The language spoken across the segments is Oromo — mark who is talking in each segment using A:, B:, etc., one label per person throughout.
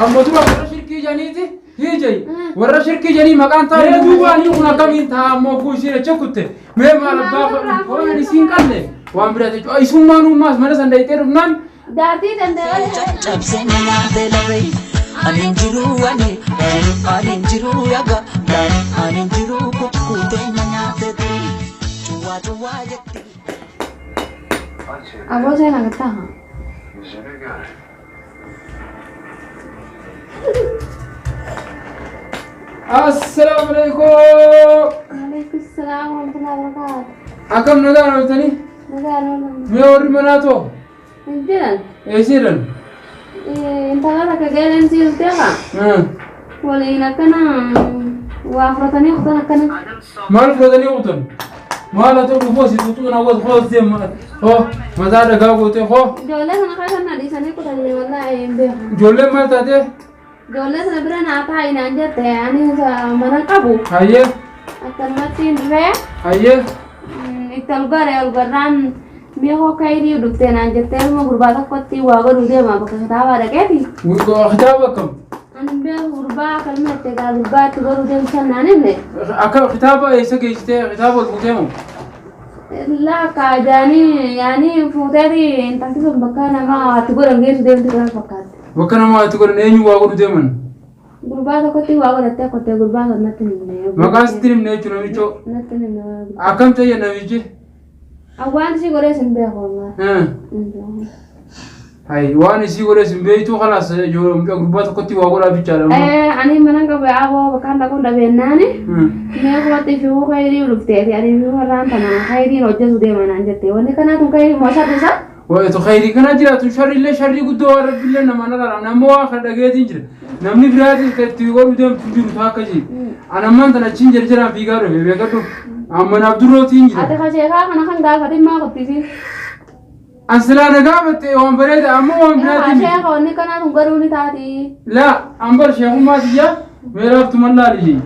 A: Amma dura warra shirkii janiiti hiijay warra shirkii janii maqaan taa'ee duuba ani kun akkamiin ta'a ammoo kuu isiin achi kutte mee maal abbaa horan isiin qalle waan biraa jechuudha isummaan ummaas mana san dayitee dhufnaan
B: Jaartii danda'e.
C: Caccabsee na nyaate lafee ani hin jiru ani ani hin jiru yaga ani hin jiru kukkutee na nyaate cuwaa cuwaa jetti.
B: Aboo seenaa gattaa haa.
D: Yüzünü gör.
A: Assalaamu alaikum.
B: Waalaikum salaam warahmatullahi wabarakatuh.
A: Akkam nagaan ooltanii?
B: Nagaan oolan.
A: Mee warri manaa too?
B: Hin jiran.
A: Eessiidhan?
B: Intala takka gaheen siirtee haa. Waliin akkana waa fudhatanii kutan akkana.
A: Maal fudhatanii kutan? Maal haa ta'u dhufuu asii xuxuun hawwas hoos deema. Hoo mataa dhagaa gootee hoo.
B: Ijoollee sana keessa na dhiisanii kutanii wallaahi hin beeku.
A: Ijoolleen maal taatee?
B: Ijoollee sana bira naa taa'i naan jette ani mana qabu.
A: Hayyee
B: Akkanumatti hin dhufee
A: hayyee.
B: itti ol gore ol gorraan mi'a koo kayrii dhuftee naan jettee ilma gurbaa tokkotti waa godhuu deema bakka kitaabaa dhaqeeti.
A: Kitaaba akkam?
B: Ani hin beeku gurbaa akkanuma itti egaa gurbaa itti godhuu deemu san naan himne.
A: Akka kitaaba eessa geessitee kitaaba ol fuutee moo?
B: Lakka jaanii yaanii fuuteeti intalti sun bakka nama itti godhan geessu deemtu kana fakkaatti.
A: Bakka nama itti godhan eenyu waa godhu deeman?
B: Gurbaa tokkotti waa godhattee kottee gurbaa sun natti hin himne.
A: Maqaa sitti hin himne jechuudha namichoo.
B: Natti hin himne.
A: Akkam ta'e namichi?
B: Awwaan isii godhees hin beeku wallaahi. Hin beeku.
A: Hay waan isii godhees hin beektu kalaas mucaa gurbaa tokkotti waa godhaa bichaadha.
B: Ani mana qabu aboo bakka dhaquun dhabeennaani. Mee kootti fi khayrii dhufteeti ani fi warraan tana khayriin hojjetu deema naan jette. Wanni kanaa tun khayrii moo sharri isaa?
A: Wayitu khayrii kana jiraatu sharrillee sharrii guddoo waan rabbillee nama na rarama namni waa kan dhageetiin jira. Namni biraatiin kan itti godhu deemtu hin jiru taa akkasii. Ani ammaan tana achiin jarjaraan fiigaa dhufe beekadhu. Amma naaf durootiin jira.
B: Ati kasheekaa kana kan gaafatin maa qottisi?
A: An silaa na gaafatte waan bareeda amma waan biraatiin miti.
B: Sheeka wanni kanaa tun garuu ni taati.
A: Laa an bar sheekummaa tiyya meeraaf tuman laali.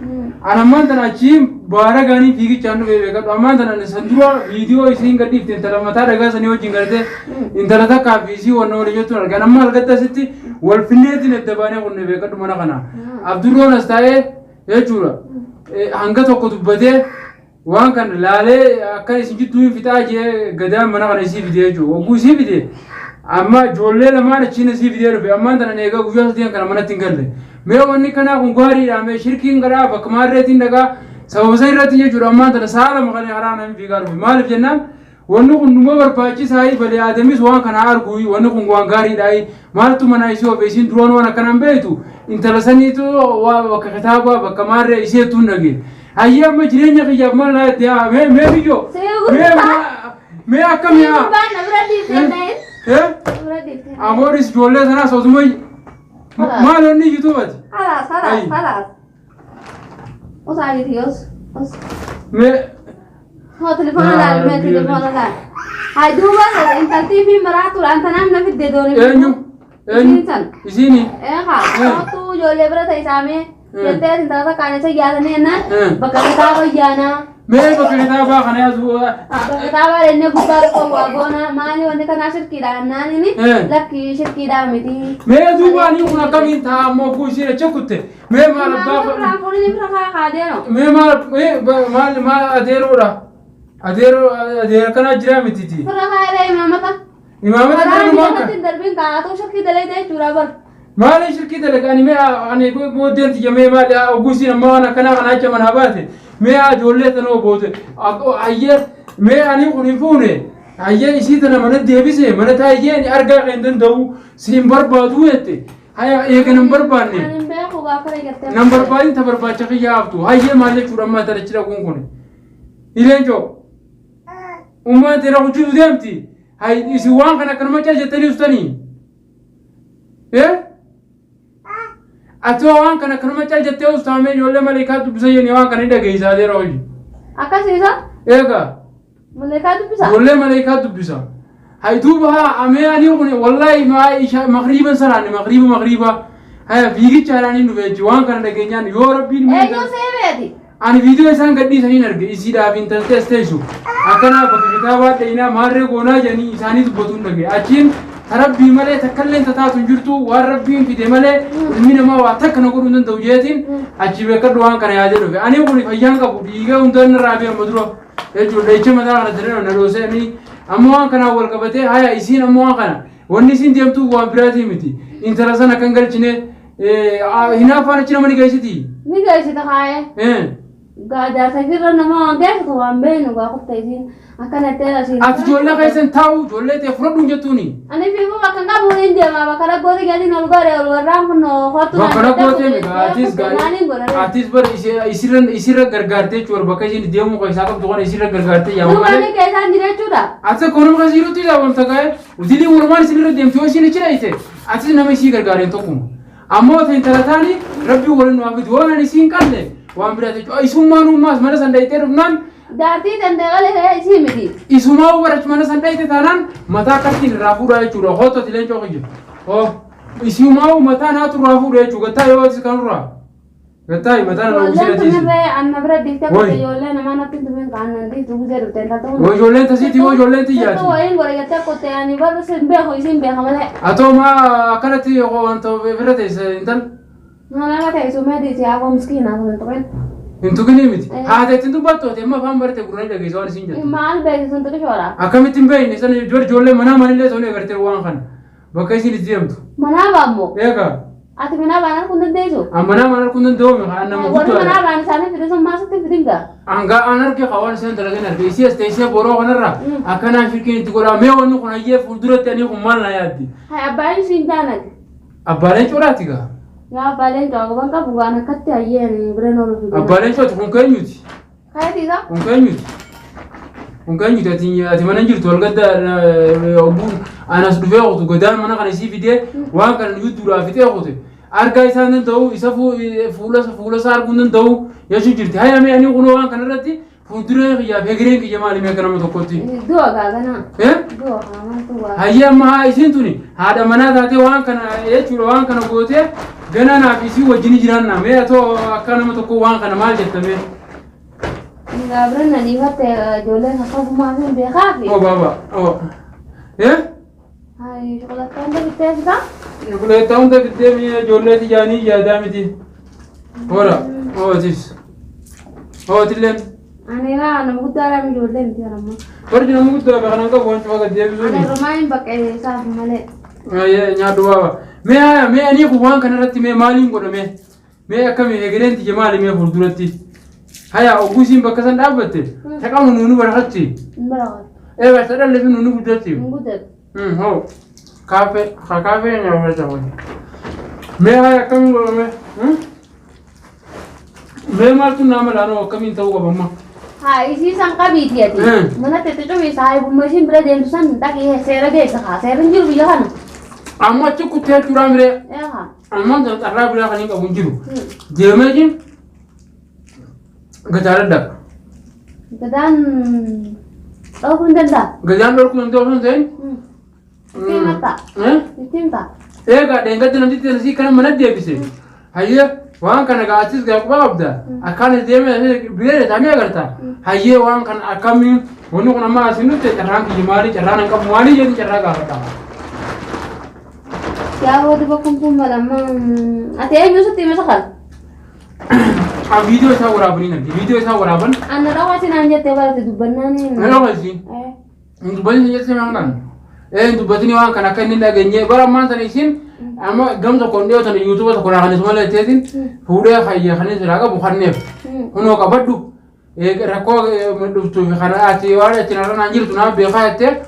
A: An ammaan tana achiin baara gaanii fiigichaan dhufe beekadhu. Ammaan tana san dura viidiyoo isiin gadhiifte intala mataa dhagaa sanii wajjin gartee intala takkaa fi isii wanna walii jettuun argan. Amma halkatta asitti wal finneetiin adda baanee kunne beekadhu mana kana. Abdurroon as taa'ee jechuudha. Hanga tokko dubbatee waan kana laalee akka isin jidduu hin fixaa jee gadaan mana kana isii fidee jechuudha. Hogguu isii fide amma ijoollee lamaan achiin isii fidee dhufe ammaan tana eegaa guyyaa sadeen kana manatti hin galle. Mee wanni kanaa kun gaariidha mee shirkiin garaa bakka maarreetiin dhagaa sababa san irratti jechuudha ammaan tana sa'a lama kana karaa namni fiigaa dhufe. Maaliif jennaan wanni kun numa barbaachisaa balee aadamis waan kana argu wanni kun waan gaariidha maaltu mana isii ofe isiin duraan waan akkanaan beektu intala saniitu waa bakka kitaabaa bakka maarree isheetu hin dhagee. Hayyee amma jireenya kiyyaaf maal naa itti haa mee mee biyyoo mee mee akkam yaa
B: Gurbaan na bira dhiiftee ta'e.
A: eh
B: Na bira dhiiftee.
A: aboonis ijoollee sanaas osuma maal onni yuutuubati
B: Khalaas khalaas khalaas. Os aagiti os os.
A: mee
B: Hoo telefoona laal mee telefoona laal. Haa duuba intaltii fi maraatuudhaan tanaaf na fidde doonii.
A: Eenyu eenyu
B: Isiin san.
A: isiini
B: Eegaa kootu ijoollee bira ta'e saamee jettee intala takkaan isa yaadanii jennaan bakka kitaaba yaanaa.
A: Mee bakka kitaabaa kana yaasu
B: Bakka kitaabaa jennee gubbaa tokko waa goona maali wanni kanaa shirkiidha jennaan inni lakki shirkiidha miti.
A: Mee duuba ani kun akkamiin ta'a ammoo kuu isiin achi kutte mee maal abbaa
B: Imaamota biraan fuudhanii bira kaa kaadeero.
A: Mee maal mee maal maal adeeroodha adeeroo adeera kanaa jira mititi
B: Bira kaa'ee imaamota.
A: Imaamata
B: Karaa
A: bira numaan
B: jalatti
A: kan
B: hin darbiin kaa'atuu shirkii dalee jechuudha bar.
A: Maali shirkii dalaga ani mee ani booddeen tiyya mee maali oguu isiin amma waan akkanaa kana acha manaa baate mee ijoollee tana boote hayyee mee ani kun hin fuune hayyee isii tana mana deebise mana taayyee ani argaa kan hin danda'u si hin barbaadu jette haya eega nan barbaanne
B: Ani hin beeku gaafa jettee.
A: Nan barbaadin ta barbaacha kiyya haftu hayyee maal jechuudha amma tana achi dhaquun kun ileencoo ummaan tana hojjetu deemti hay isin waan kana akkanuma cal jettanii ustanii. Eh? Ati waan kana akkanuma cal jettee ustaamee ijoollee maleekaa dubbisa jennee waan kana ni dhageessaa jira hojii.
B: Akkasiisa
A: Eegaa
B: maleekaa dubbisa.
A: ijoollee maleekaa dubbisa. Hay duuba haa amee ani kun wallaahi maa isha makriiban salaanne makriiba makriiba. Haya fiigichaadhaan hin dhufe jechuudha waan kana dhageenyaan yoo rabbiin
B: Eenyu seebeeti?
A: Ani viidiyoo isaan gadhiisaniin arge isiidhaaf intalti as teessu akkanaa bakka kitaabaa dhayinaa maarree goonaa jedhanii isaanii dubbatuun dhage achiin Ta Rabbii malee takkalleen ta taatu hin jirtu, waan Rabbiin fide malee ilmi namaa waa takka na godhuu hin danda'u jeetiin achi beekadhu waan kana yaadee dhufe. Ani kun fayyaan qabu dhiiga hundaan irraa fi amma dura jechuudha dhahicha mataa kana daree na dhoosee ani amma waan kanaan wal qabatee haya isiin amma waan kana wanni isiin deemtuuf waan biraatii miti. Intala sana kan galchine hinaaffaan achi nama ni geessiti.
B: Ni geessita kaa'ee. Gaa jaarsa ifirra nama waan geessitu waan beeknu gaa kufte isiin akkanatti asiin.
A: Ati ijoollee keessa hin taa'u, ijoollee ta'e fudhadhu hin jettuuni.
B: Ani fiiguu bakka hin qabu hin deema, bakka rakkootii gadi ol godhe ol warraan kun kottu.
A: Bakka rakkoo ta'e miti, atis gaarii. Atis bar isirra isirra gargaartee jechuudha, bakka isheen deemuu keessaa qabdu kana isirra gargaartee yaa'u
B: Duuba
A: malee.
B: inni keessaan jira jechuudha.
A: Ati akka nama keessa jirutti wanta ga'e udilii walumaan isinirra deemtu yoo isheen achi dhayite atis nama ishii gargaareen tokkuma. Ammoo ta intala taani Rabbiin waliin nu haa fidu. Waan ani isiin qalle waan biraa jechuudha. Isummaan ummaas mana san dhayitee dhufnaan
B: Jaartii danda'e qalee isii miti.
A: isumaa barachu mana san dhayite taanaan mataa akkasiin irraa fuudhaa jechuudha. Hoototi leencoo kiyya. Hoo isumaa mataa naatu irraa fuudha jechuudha. Gattaa yoo atis kanurraa. Gattaa mataa na
B: Ijoolleen
A: uwwisina
B: tun
A: tiisi.
B: irree anna bira dhiiftee
A: Woy.
B: kutte, ijoollee namaa natti hin tumin ka annan dhiiftu guzee dhufte intalta kun.
A: Woo ijoolleen tasiiti, woo ijoolleen tiyyaati.
B: Sittuu wayiin godhe jettee kutte, ani barra sin beeku isin beeka malee.
A: Atoo maa akkanatti wanta bira teessa intal?
B: Nama ta'e sumee dhiisi haa koo miskiina sun hin tuqin.
A: Hin tuqinii miti.
B: Eh.
A: Haati ittiin dubbattu ati amma afaan barte gurraan dhageessa waan isin jettu.
B: Maal beeksi sun tuqishoodha.
A: Akkamitti hin beekne sana ijoollee manaa manillee ta'uu agartee waan kana bakka isin itti deemtu.
B: Manaa baammoo.
A: Eegaa.
B: Ati manaa baan arguu hin dandeessu.
A: An manaa baan arguu hin danda'u mi nama
B: Warri
A: guddaadha.
B: manaa baan isaanii fide sun maal sitti fidin gaa?
A: Angaa an arge ka waan isaan dalagan arge isii as teessee boroo kanarra akkanaan shirkiin itti godhaa mee wanni kun hayyee fuulduratti ani kun maal na yaaddi.
B: Hay abbaan isiin jaanati.
A: Abbaaleen coraati gaa.
B: Yaa abbaaleen cooqaban qabu waan akkatti hayyee ani bira noolu fide.
A: Abbaaleen cooti kun keenyuti.
B: Kaayiti isaa?
A: Kun keenyuti. Kun keenyuti ati ati mana hin jirtu walgadda ogguun anas dhufee kutu gadaan mana kana isii fidee waan kana nu jidduudhaa fixee kute. Argaa isaa hin danda'u, isa fuula fuula isaa arguu hin danda'u jechuu jirti. Hayya mee ani kunoo waan kana irratti fuuldureen kiyyaa fi egereen kiyya maali mee akka nama tokkotti?
B: Du'a gaa ganaa.
A: Eh?
B: Du'a kaa maaltu waa.
A: Hayyee amma haa isiin tuni haadha manaa taatee waan kana jechuudha waan kana gootee ganaa naaf isii wajjin jiraanna mee atoo akka nama tokko waan kana maal jetta mee?
B: Egaa bira na dhiifatte ijoolleen akkasumaa fi beekaa fi.
A: Oh baaba oh. Eh?
B: Hayi shukulattaa hunda bittee fitaa?
A: Shukuleettaa hunda bittee mi'a ijoollee tijaanii yaadaa miti. Hora ootis. Ootilleen.
B: Ani egaa nama guddaadhaan ijoollee miti haramma.
A: Fardi nama guddaa fi kanan qabu waan cufa gad deebisuuni.
B: Ani irrumaa hin baqqee isaaf malee.
A: Ayyee nyaadhu baaba. Mee haya mee ani kun waan kana irratti mee maaliin godha mee? Mee akkami egereen tiyya maali mee fuulduratti? Haya ogguu isiin bakka san dhaabbatte taqamu nuuni barakatti.
B: Hin barakatu.
A: Ee barta dhalle fi nuuni guddatti.
B: Hin guddatu.
A: Hoo kaafee haa kaafee nyaata wani. Mee haya akkamiin godha mee? Mee maaltu naa malaanoo akkamiin ta'uu qaba amma?
B: Haa isii san qabiiti ati. Manatti itti cufi saahibumma isiin bira deemtu san dhaqee seera geessa haa seerri hin jiru biyya kana.
A: Amma achi kuttee jechuudhaa miree.
B: Ee haa.
A: Ammaan tana carraa biraa kan hin qabu hin jiru. Deemeetiin gadaa dadhaba.
B: Gadaan dhoofuu hin danda'a.
A: Gadaan dhorkuu danda'u osoo hin ta'in.
B: Itti himatta. Itti himta.
A: Eegaa dheengadda namtichi tana sii kana mana deebise. Hayyee waan kana gaa achis gaa quba qabda. Akkaan as deemee biree taamee agarta. Hayyee waan kana akkamiin wanni kun amma asiin nutti carraan kiyya maalii carraan hin qabu maalii jedhu carraa gaafadha.
B: Yaa boodi bakkum kun malamma. Ati eenyu sitti hime sakal?
A: Ah, viidiyoo isaa waraabanii nagdi. Viidiyoo isaa waraaban.
B: Anna dhawaa sinaan jettee barate dubbannaan.
A: Na dhawaa isiin. Hin dubbatin hin jettee waan kana. Ee hin dubbatini waan kana akka inni hin dhageenye. Bara ammaan tana isiin amma gam tokkoon dhiyoo tana yuutuuba tokko naa kanis malee jetteetiin fuudhee hayya kanis irraa qabu kanneef. Kunoo qabadhu. Rakkoo dhuftuu fi kana ati waan achi narra naan jirtu naaf beekaa jettee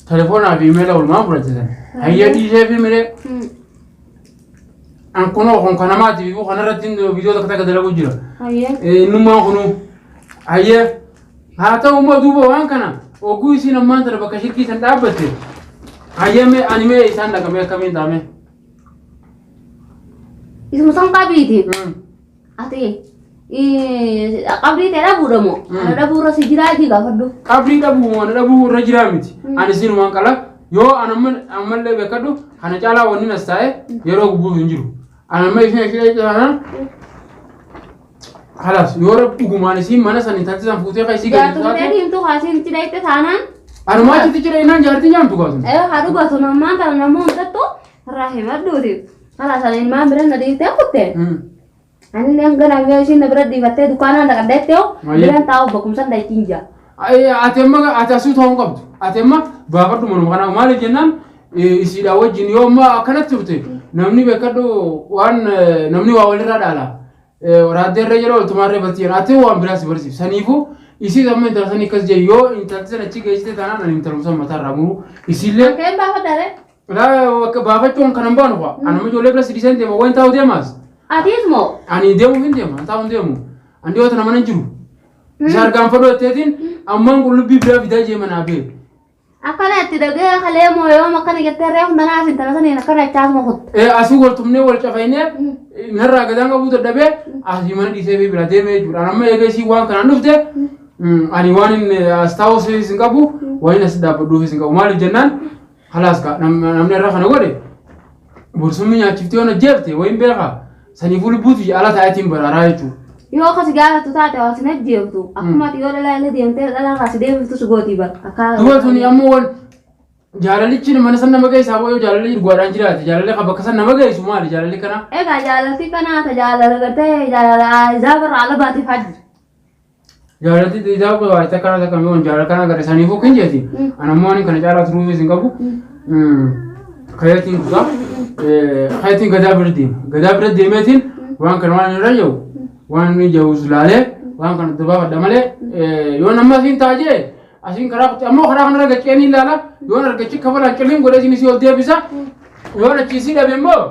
A: telefoonaa fi imeela walumaan fudhachisan. Hayyee dhiisee fi miree an kunoo kun kan namaati fi kanarratti viidiyoo takka takka dalagu jira. Innummaan kunuu hayyee haa ta'u immoo duuba waan kana oguu isiin ammaan tana bakka shirkii san dhaabbatte hayyee mee ani mee isaan dhaqamee akkamiin taame.
B: Isuma san qabiiti. Ati qabrii ta'e dhabuudha moo? Ana dhabuu irra si jiraa jii gaafadhu.
A: Qabrii dhabuu ana dhabuu irra jiraa miti. Ani siin waan qala yoo ana ammallee beekadhu kana caalaa wanni nas taa'e yeroo gubuuf hin jiru. Ana amma isheen ishee taanaan halaas yoo rabbi dhugumaan isiin mana san intalti san fuutee kan isii gadi
B: Jaartuu
A: taate
B: ta'e himtuu kaasiin itti dhayite taanaan.
A: Anumaa achitti jira innaan jaartiin jaamtu kaasun.
B: Haa dhugatu ammaan tana namuu hundattu irraa himadhuuti. Kalaas ani ilmaan bira na dhiiftee kutte. Ani hanga na isheen na bira dhiifattee dukkaanaan dhaqadheettee biraan taa'u bakkumsan dha'itiin jira.
A: Ati amma ati asii ta'uu hin qabdu. Ati amma baafadhu manuma kanaa maaliif jennaan isiidhaa wajjin yoo amma akkanatti turte namni beekadhu waan namni waa walirraa dhaala. Raaddee irra jala oltumaarree barti jedha. Ati waan biraa si barsiif. Saniifuu isiis amma intala sanii akkas jee yoo intalti sana achi geessite taanaan ani intaluma sana mataarraa muru. Isiillee
B: Kan baafadhaare.
A: Baafachuun kan hin baanu fa'a. Ani amma ijoollee bira si dhiisee hin deema. Waan taa'u deemaas.
B: Atiis moo?
A: Ani deemuuf hin deema. An taa'u hin deemu. Ani dhiyoo tana mana hin jiru. Isa argaan fadhoo jetteetiin ammaan qullubbii biraa fidaa jee manaa bee.
B: Akkana itti dhagee kalee moo yoom akkana jettee reefu nanaas intala saniin akkana jechaasuma kutte.
A: Asii wal tumnee wal cafaynee narraa gadaan qabuu dadhabee asii mana dhiisee bee bira deemee jechuudha. Ani amma eega isii waan kanaan dhufte ani waan inni as taa'uus hin qabu waan inni as dhaabbadhuufis hin qabu. Maaliif jennaan halaas kaa namni irra kana godhe borsummi nyaachiftee waan ajjeefte wayin beekaa saniifuu lubbuutu ala taa'eetiin baraaraa jechuudha.
B: Yoo akkas gaafatu taate waa sin ajjeeftu akkuma ati yoo dhalaa illee deemtee dhalaa irraa si deebiftu si gootii bar. Akka
A: Duba tuni ammoo wal jaalalichi mana san nama geessaa yoo jaalalli dhugaadhaan jiraate jaalalli kan bakka san nama geessu maali jaalalli kana?
B: Egaa jaalalti kanaa ta jaalala gartee jaalala isaa birraa ala baatiif hajji.
A: Jaalalli isaa baay'ee kana takka mi'oon jaalala kana gara saniifuu kan jeeti. Ani ammoo ani kana caalaa turuufis hin qabu. Kayatiin kutaa kayatiin gadaa bira deema. Gadaa bira deemeetiin waan kana waan irra jiru waan inni jiru laalee waan kana dubbaa malee yoo nama asiin taajee asiin karaa kutte ammoo karaa kanarra gachee ni ilaala yoon argachi kafalaan ciliin godhee isin isii ol deebisa yoon achi isii dhabe immoo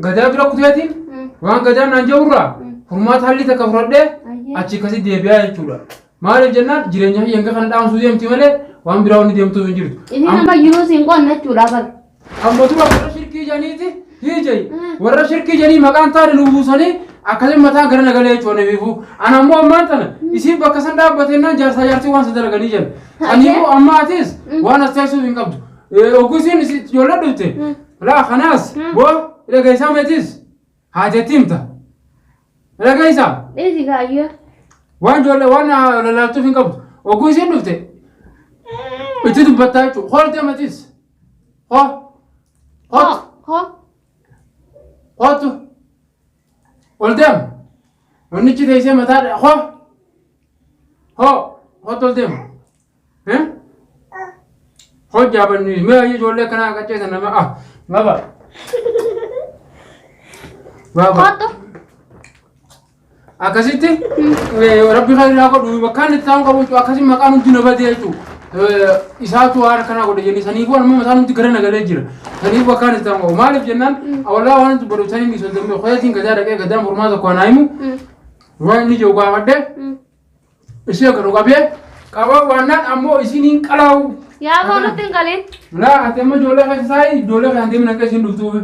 A: gadaa bira kuteetiin waan gadaan naan jedhurraa furmaata halli takka fudhadhee achi akkasii deebi'aa jechuudha. Maaliif jennaan jireenya kiyya hanga kana dhaamsuu deemti malee waan biraa wanni deemtuuf hin jirtu.
B: Inni nama jiruu siin qonna jechuudha bar.
A: Amma dura warra shirkii janiiti hiijai warra shirkii janii maqaan taane nu buusanii akkasii mataan gara nagalee jechuudha beeku. Ana ammoo ammaan tana isiin bakka san dhaabbatennaan jaarsaa jaartii waan san dalaganii jiran. Saniifuu amma atis waan as teessuuf hin qabdu. Oguu isiin ijoollee dhufte laa kanaas boo dhageessaa meetis haajetti himta. Dhageessaa.
B: Dhiisi gaayyoo.
A: Waan ijoollee waan lallaaltuuf hin qabdu. Oguu isiin dhufte itti dubbattaa jechuudha. Hooltee matis. Hoo. Hootu.
B: Ho.
A: Hootu. Ol deem. Wannichi teessee mataa hoo. Hoo. Hootu ol deem. Hoo jaabanni mee ijoollee akkanaa qaceessan nama ah baba. Baba.
B: Kottu.
A: Akkasitti rabbi kan irraa godhu bakkaan itti taa'u qabu jechuudha. Akkasii maqaan hundi na badee jechuudha. Isaatu waan akkanaa godhe jennee saniifuu amma mataan hundi gara nagalee jira. Saniif bakkaan itti taa'u qabu. Maaliif jennaan awwalaa waan itti godhu saniin dhiisuu danda'u. Koyatiin gadaa dhaqee gadaan furmaa tokko anaa himu. Waan inni jiru gaafadhee ishee akka qabee qabaa waannaan ammoo isiin hin qalaa'u.
B: Yaa koo nutti hin galin.
A: Laa ati amma ijoollee keessa saayi ijoollee kan deemin akka isiin dhuftuuf.